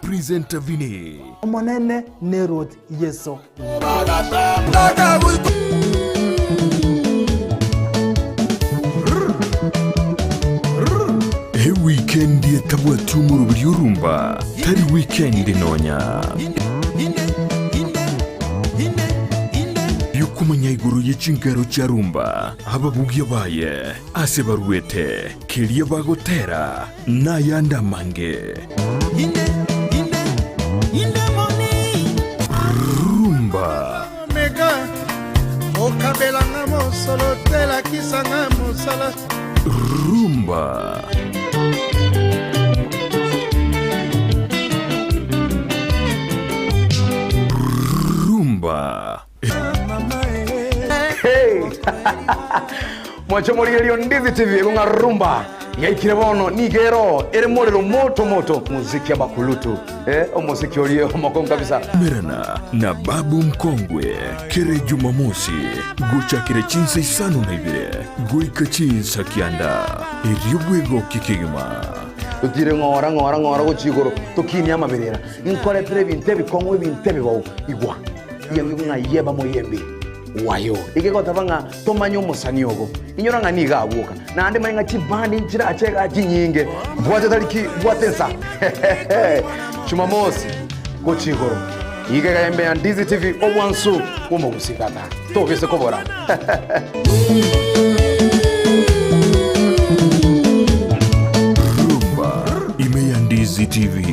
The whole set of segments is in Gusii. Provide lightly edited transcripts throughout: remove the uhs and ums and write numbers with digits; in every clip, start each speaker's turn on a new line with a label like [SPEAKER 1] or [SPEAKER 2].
[SPEAKER 1] Presenter Vinny.
[SPEAKER 2] Omonene neruoth Yeso.
[SPEAKER 1] Ewikendi etabwati omoroberi orumba tari wikendi nonya. Yokomanya igoro ye chingero chia rumba, ababugia baye, ase baruete, keria bagotera, nayande amange. Rumba. Rumba. Rumba.
[SPEAKER 3] Hey! Mwanche omorigereria Ndizi TV ego ng'a rumba yaikire bono nigo ero ere morero moto moto muziki amakulutu eh, omosiki oria omokongu kabisa.
[SPEAKER 1] Merana na Babu Mkongwe kere Jumamosi gochakera chinsa isano na ibere goika chinsa kianda erio bwegokie kegima.
[SPEAKER 3] Totire ng'ora ng'ora ng'ora gochia igoro tokinie amaberera nkoretere ebinto ebikong'u ebinto ebibao igwa Yembi ng'a yeba moyembi wayo. Egegoteba ng'a tomanye omosani ogo. Inyora ng'a nigo abwoka. Naende manye ng'a chibandi nchirache igaa chinyinge. Bwate tariki bwate ensa. Jumamosi gochia igoro. Iga iga embe ya Ndizi TV obwansu bw'omogusii tata. Tobise kobora.
[SPEAKER 1] Rumba ime ya Ndizi TV.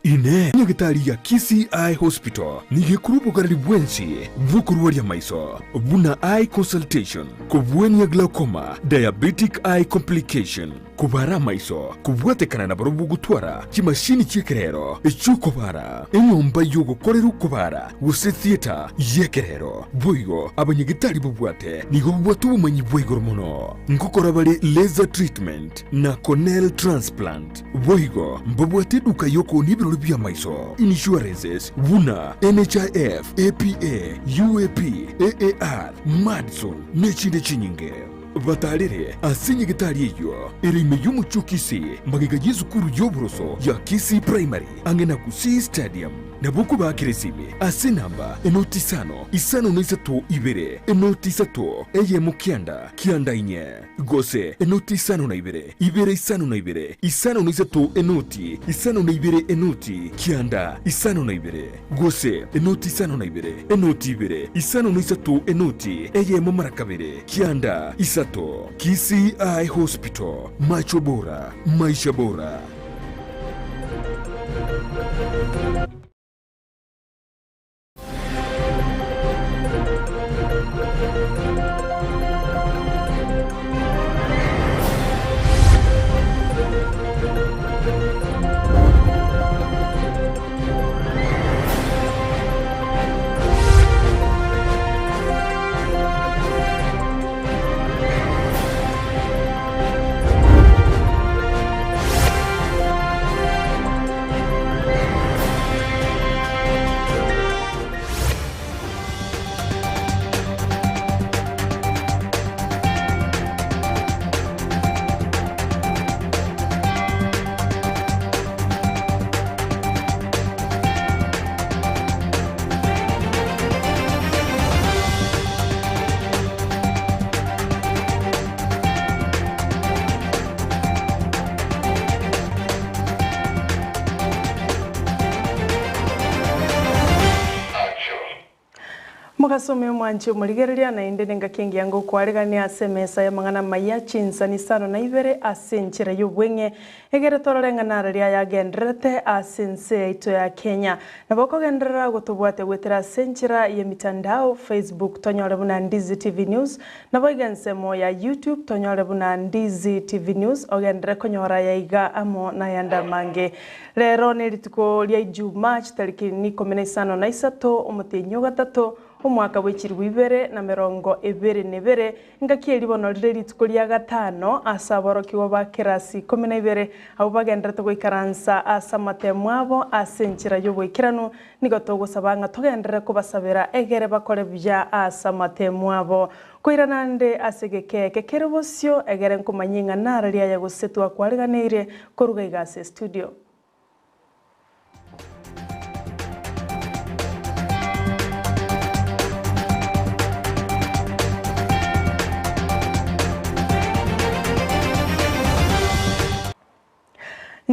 [SPEAKER 1] Inee! Nyagetari ya Kisii Eye Hospital nigo ekorwa obogareri bwensi bw'okorwaria amaiso, buna eye consultation, kobwania glaucoma, diabetic eye complication, kobara amaiso, kobwatekana na barobwo gotwara chimashini chi'ekerero echi'okobara, enyomba y'ogokorera okobara gose theatre y'ekerero. Boigo abanyagetari babwate nigo babwate obomanyi bwa igoro mono ngokora bare laser treatment na corneal transplant. Boigo mbabwate eduka y'okoonia ebirori bi'amaiso, insurances, buna NHIF, APA, UAP, AAR, Madison, na echinde chinyinge. Batarere ase nyagetari eyio ere ime y'omochie o Kisii, magega y'esukuru y'oboroso ya Kisii Primary, ang'e na Gusii Stadium. Nabo okobaakera esimi ase enamba enoti isano, isano na isato ibere, enoti isato, eyemo kianda, kianda inye. Gose enoti isano na ibere, ibere isano na ibere, isano na isato enoti, isano na ibere enoti, kianda, isano na ibere. Gose enoti isano na ibere, enoti ibere, isano na isato enoti, eyemo mara kabere, kianda, isato. Kisii Eye Hospital, macho bora, maisha bora.
[SPEAKER 4] Mogasome omwanche omorigereria, naende nengaki engiya ngokwaregania ase emesa y'amang'ana amaya chinsani isano na ibere ase enchera y'obweng'e, egere torore ng'a nararia ayagendererete ase ense yaito ya Kenya. Nabo okogenderera gotobwatia goetera ase enchera y'emitandao, Facebook tonyore buna Ndizi TV News, Naboigo ensemo ya YouTube tonyore buna Ndizi TV News ogenderere konyora ayaiga amo nayande amange. Rero nerituko ria Ijumaa chitariki ikomi na isano na isato omotienyi ogatato omwaka bwe chilifu ibere na merongo ebere na ebere, engaki eria bono rire rituko ria gatano ase aborokigwa ba kerasi ikomi na ibere abwo bagendererete goikaransa ase amatemo abo ase enchera y'oboikeranu Nigo togosaba ng'a togenderere kobasabera egere bakore buya ase amatemo abo. Koirana nde ase egeka eke kere bosio, egere nkomanyie ng'a nara riaye gose twakwareganeirie koruga iga ase estudio.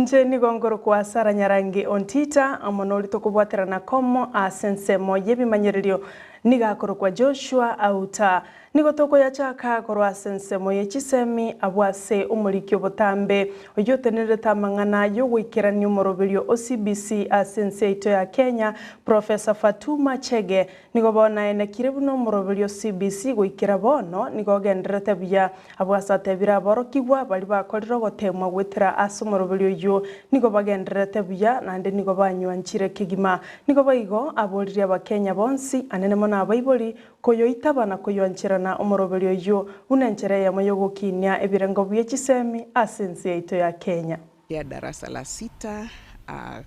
[SPEAKER 4] Inche nigo nkorokwa Sarah Nyarangi Ontita, amo noria tokobwaterana komo ase ensemo y'ebimanyererio nigo akorokwa Joshua Auta. Nigo tokoyachaka korwa ase ensemo ye chisemi abwo ase omoriki obotambe oyio otenererete amang'ana y'ogoikerania omoroberio o CBC ase ense yaito ya Kenya, Professor Fatuma Chege. Nigo bono aenekire buna omoroberio o CBC goikera bono nigo ogendererete buya. Abwo ase atebire aborokigwa baria bakorire ogoteemwa goetera ase omoroberio oyio nigo bagendererete buya naende nigo banywanchire kegima. Nigo boigo aboririe Abakenya bonsi, anene mono abaibori, koyoitaba na koyoancherana omoroberio oyio buna enchera eyemo y'ogokinia ebirengo bie chisemi ase ense yaito ya Kenya.
[SPEAKER 5] Ya darasa la sita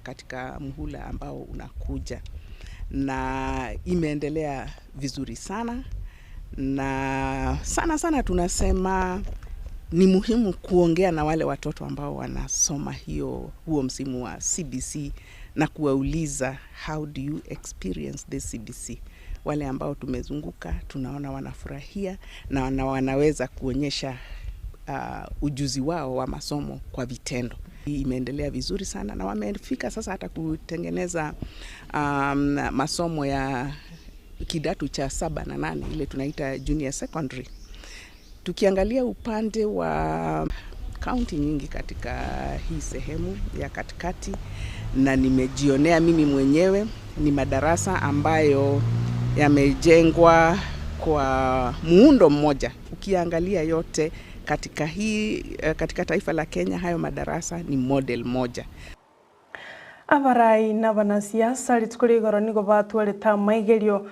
[SPEAKER 5] katika muhula ambao unakuja na imeendelea vizuri sana na sana sana tunasema ni muhimu kuongea na wale watoto ambao wanasoma hiyo huo msimu wa CBC na kuwauliza how do you experience this CBC. Wale ambao tumezunguka tunaona wanafurahia na wana wanaweza kuonyesha ujuzi wao wa masomo kwa vitendo. Hii imeendelea vizuri sana na wamefika sasa hata kutengeneza masomo ya kidato cha saba na nane ile tunaita junior secondary. Tukiangalia upande wa kaunti nyingi katika hii sehemu ya katikati, na nimejionea mimi mwenyewe, ni madarasa ambayo yamejengwa kwa muundo mmoja. Ukiangalia yote katika hii katika taifa la Kenya, hayo madarasa ni model moja.
[SPEAKER 4] Abarai na abanasiasa rituko ria igoro nigo batwarete amaigerio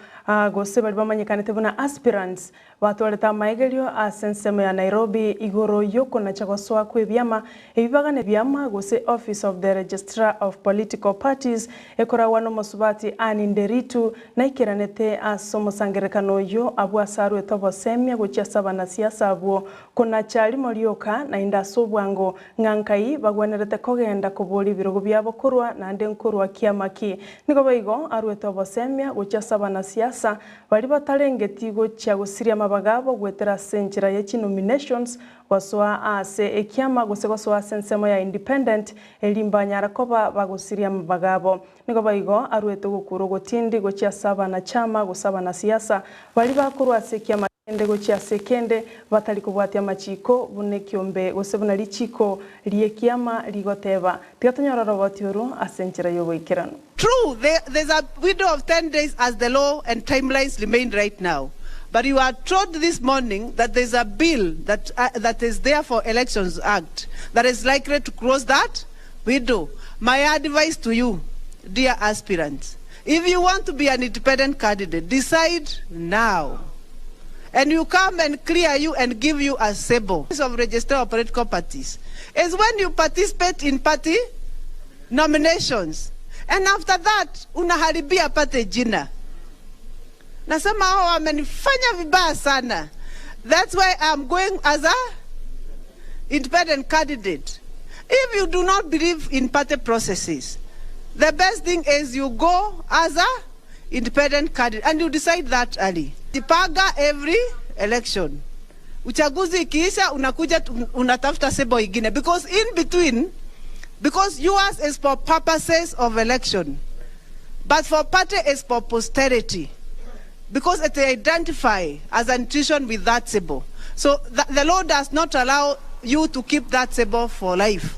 [SPEAKER 4] gose baria bamanyekanete buna aspirants batwarete amaigerio ase ensemo ya Nairobi igoro yokonacha gosoa kwa ebiama ebibagane biama gose Office of the Registrar of Political Parties ekoragwa na omosubati Anne Nderitu naikeranete ase omosangerekano oyo abwo ase arwete obosemia gochia ase abanasiasa abwo konacha rimo rioka naende ase obwango ng'a nkai bagwenerete kogenda koboria ebirogo biabo korwa naende nkorwa kiama ki. Nigo boigo arwete obosemia gochia ase abanasiasa baria batarengeti gochia gosiria amabaga abo goetera ase enchera ye chinominations gosoa ase ekiama gose gosoa ase ensemo ya independent eri mbanyara koba bagosiria amabaga abo. Nigo boigo arwete ogokura ogotindi gochia ase abanachama gose abanasiasa baria bakorwa ase ekiama kende gochia ase ekende batari kobwatia amachiko buna ekiombe gose buna richiko ri'ekiama rigoteba. Tiga tonyore oroboti oru ase enchera y'oboikeranu.
[SPEAKER 6] True, there, there's a window of 10 days as the law and timelines remain right now. But you are told this morning that there's a bill that, that is there for Elections Act that is likely to close that window. My advice to you, dear aspirants, if you want to be an independent candidate, decide now. And you come and clear you and give you a symbol of register of political parties. Is when you participate in party nominations. And after that, unaharibia party jina. Nasema hao wamenifanya vibaya sana. That's why I'm going as a independent candidate. If you do not believe in party processes, the best thing is you go as a independent candidate and you decide that early. Jipanga every election. Uchaguzi ikiisha unakuja unatafuta symbol ingine because in between because yours is for purposes of election but for party is for posterity because it identify as an institution with that symbol. So the law does not allow you to keep that symbol for life.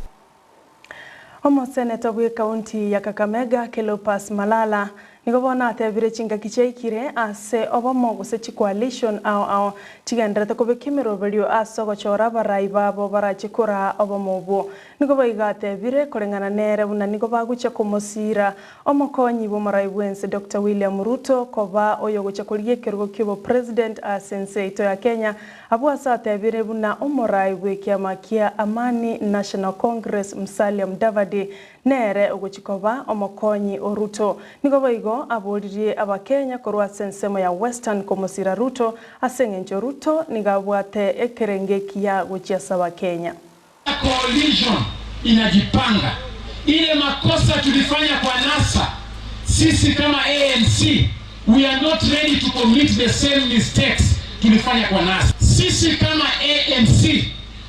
[SPEAKER 4] Omoseneta bwe ekaunti ya Kakamega Cleopas Malala nigo bono atebire chingaki chiaikire ase obomo gose chicoalition ao ao chigenderete kobeka emeroberio ase ogochora abarai babo barache koraa obomo obwo. Nigo boigo atebire koreng'ana nere buna nigo bagochia komosira omokonyi bwa omorai bwense Dr William Ruto koba oyogochia korigia ekerogo kia obopresident ase ense yaito ya Kenya abwo ase atebire buna omorai bwa ekiama kia Amani National Congress Musalia Mudavadi nere ogochia koba omokonyi o Ruto. Nigo boigo aboririe abakenya korwa ase ensemo ya Western komosira Ruto ase eng'encho Ruto nigo abwate ekerenge ekiya gochia ase abakenya.
[SPEAKER 7] Coalition inajipanga. Ile makosa tulifanya kwa NASA, sisi kama ANC we are not ready to commit the same mistakes tulifanya kwa NASA. Sisi kama ANC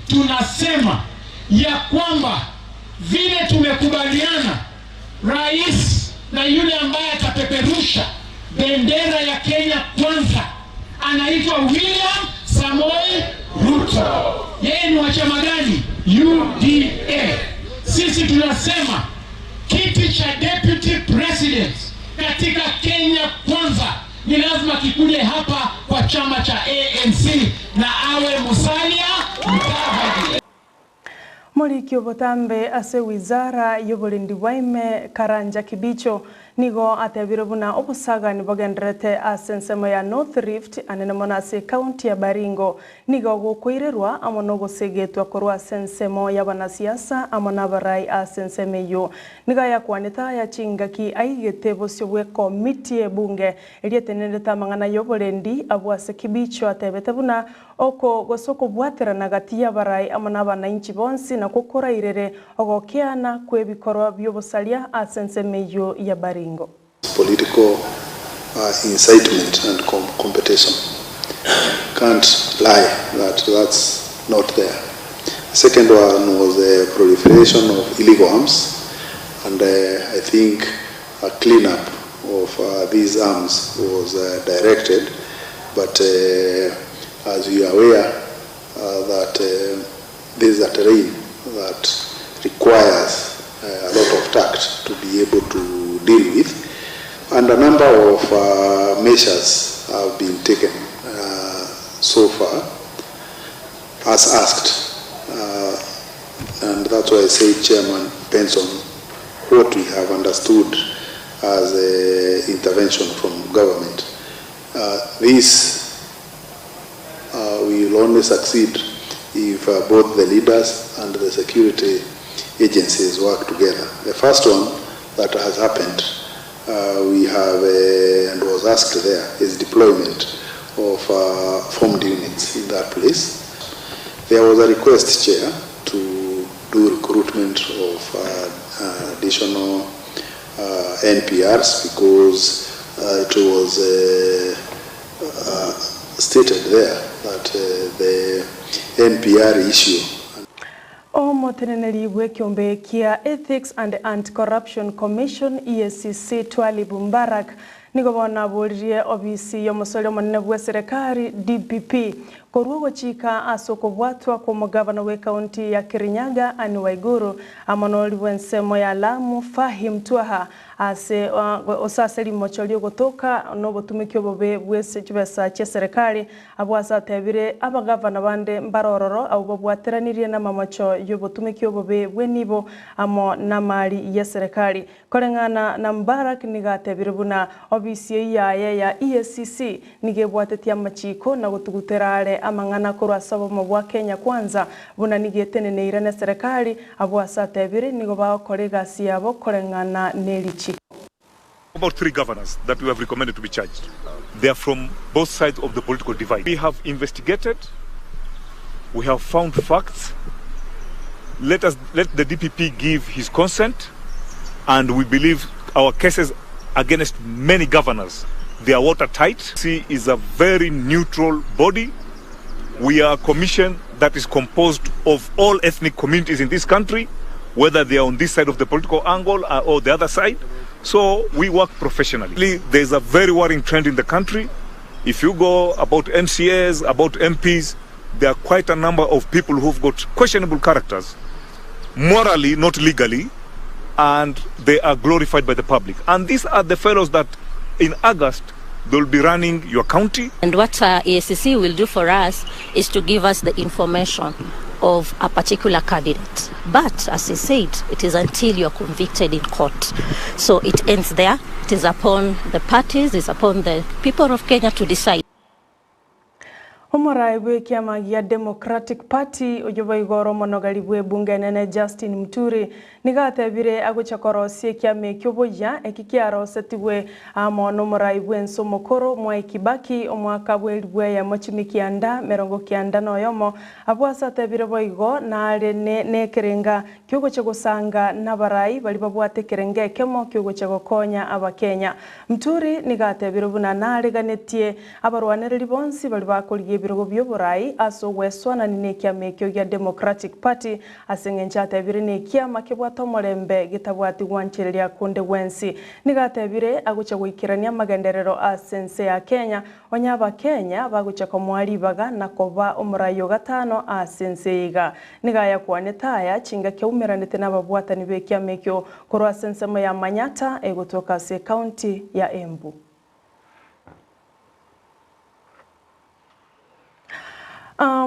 [SPEAKER 7] tunasema ya kwamba Vile tumekubaliana, rais na yule ambaye atapeperusha bendera ya Kenya Kwanza anaitwa William Samoei Ruto. Yeye ni wa chama gani? UDA. Sisi tunasema kiti cha deputy president katika Kenya Kwanza ni lazima kikuje hapa kwa chama cha ANC na awe Musalia Mudavadi.
[SPEAKER 4] Moriki obotambe ase wizara y'oborendi bwa ime Karanja Kibicho nigo atebire buna obosagani bogenderete ase ensemo ya North Rift anene mono ase ekaunti ya Baringo nigo gokoirerwa amo na ogosegetwa korwa ase ensemo y'abanasiasa amo na abarai ase ensemo eywo. Nigo ayakwanete aya chingaki aigete bosio bwa ekomiti ebunge eria etenerete amang'ana y'oborendi abwo ase Kibicho atebete buna oko gose okobwaterana gati y'abarai amo na abananchi bonsi nakwo korairere ogokeana kwa ebikorwa bya obosaria ase ensemo eywo ya Baringo.
[SPEAKER 8] Political incitement and competition. Can't lie that that's not there. The second one was the proliferation of illegal arms, and I think a cleanup of these arms was directed, but as you are aware that this is a terrain that requires a lot of tact to be able to deal with, and a number of measures have been taken so far as asked, and that's why I say, Chairman Benson, what we have understood as a intervention from government. This will only succeed if both the leaders and the security agencies work together. The first one that has happened, we have, and was asked there, is deployment of formed units in that place. There was a request, Chair, to do recruitment of additional NPRs because it was stated there that the NPR issue
[SPEAKER 4] Omoteneneri bw'ekiombe kia Ethics and Anti-Corruption Commission EACC Twalib Mbarak nigo bono aboririe obisi y'omosori omonene bwa serikali DPP korwa ogochika ase okobwatwa kwa omogavana wa ekaunti ya Kirinyaga Anne Waiguru amo na ori bwa ensemo ya Lamu Fahim Twaha ase osase rimocho riogotoka na obotumiki obobe bwa chibesa chia serikali abwo ase atebire abagavana bande mbarororo abo babwateranirie na amamocho y'obotumiki obobe bw'enibo amo na amari ya serikali. Koreng'ana na Mbarak nigo atebire buna obisi eywo yaye ya EACC nigo ebwatetie amachiko na gotugutera are amang'ana korwa ase obomo bwa Kenya Kwanza buna nigo eteneneire na serikali abwo ase atebire nigo bagokora egasi yabo koreng'ana na erichiko.
[SPEAKER 9] About 3 governors that we have recommended to be charged. They are from both sides of the political divide. We have investigated, we have found facts. Let the DPP give his consent, and we believe our cases against many governors, they are watertight. C is a very neutral body. We are a commission that is composed of all ethnic communities in this country, whether they are on this side of the political angle or the other side. So we work professionally. There's a very worrying trend in the country. If you go about MCAs, about MPs, there are quite a number of people who've got questionable characters, morally, not legally, and they are glorified by the public. And these are the fellows that in August, they'll be running your county.
[SPEAKER 10] And what EACC will do for us is to give us the information of a particular candidate. But as I said, it is until you're convicted in court. So it ends there. It is upon the parties, it's upon the people of Kenya to decide.
[SPEAKER 4] Omorai bwe kiama gia Democratic Party oyo boigoro omonogari bwe ebunge enene Justin Muturi nigo atebire agocha korosia ekiama ekio buya eki kiarosetigwe amo na omorai bwe ense omokoro Mwai Kibaki omwaka bwa elibu eyemo chimi kianda merongo kianda na oyomo abwo ase atebire boigo nare na ekerenga kiogocha gosanga na abarai bari babwate ekerenga ekemo kiogocha gokonya abakenya. Muturi nigo atebire buna nareganetie abarwanereri bonsi bari bakorigia ebirogo bi'oborai ase ogweswanani nekiama ekio gia Democratic Party ase eng'encho atebire nekiama kebwate omorembe getabwati gwanchereria konde gwensi. Nigo atebire agochia goikerania amagenderero ase ense ya Kenya onye abakenya bagochia komoa ribaga na koba omorai o gatano ase ense eye iga. Nigo ayakwanete aya chingaki aumeranete nababwatani b'ekiama ekio korwa ase ensemo ya Manyatta egotoka ase ekaunti ya Embu.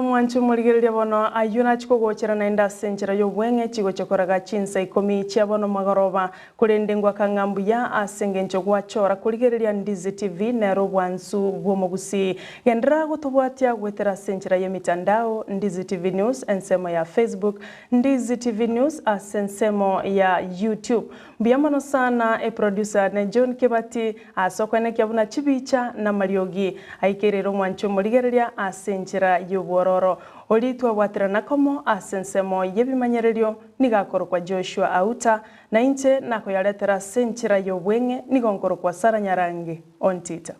[SPEAKER 4] Mwanche omorigereria bono ayio nachie kogochera naende ase enchera y'obweng'e chigochia koraga chinsa ikomi chia bono magoroba, korende ngwaka ng'a mbuya ase engencho gwachora korigereria Ndizi TV nero obwansu bw'omogusii. Genderera gotobwatia goetera ase enchera y'emitandao, Ndizi TV News ensemo ya Facebook, Ndizi TV News ase ensemo ya YouTube. Mbuya mono sana eproducer ne John Kebati ase okoenekia buna chibicha namariogi aikereire omwanchi omorigereria ase enchera y'obwororo. Oria twabwaterana komo ase ensemo y'ebimanyererio nigo akorokwa Joshua Auta, na inche nakoyaretera ase enchera y'obweng'e nigo nkorokwa Sarah Nyarangi Ontita.